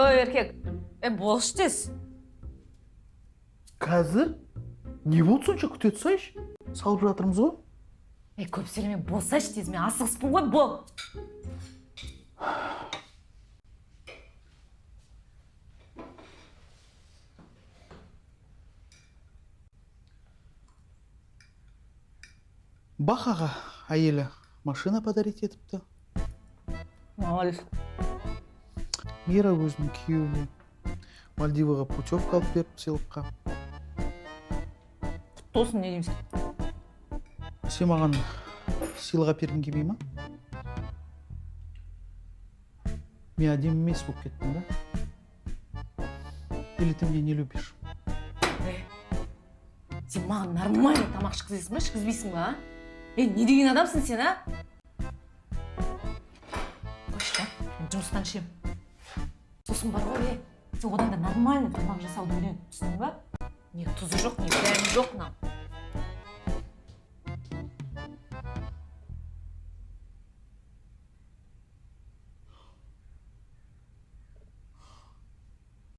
Ой, еркек, е, болшы тез. Қазір не болды сонша, күте тұрсайшы, салып жатырмыз ғой. Ей, көп сөйлеме, болсайшы тез, мен асығыспын ғой, бол. Бахаға әйелі машина подарить етіпті. Молодец. Мира өзінің күйеуіне Мальдиваға путевка алып беріп сыйлыққа. Құтты болсын, не дейміз. Сен маған сыйлық әпергің келмей ма? Мен әдемі емес болып кеттім да? Или ты меня не любишь? Сен маған нормально тамақ ішкізесің ба, ішкізбейсің ба, а? Е, не деген адамсың сен, а? Қойшы да, мен жұмыстан ішемін. Сосын бар ғой, е, сен одан да нормально тамақ жасауды үйрен, түсіндің ба? Не тұзы жоқ, не дәмі жоқ мынау.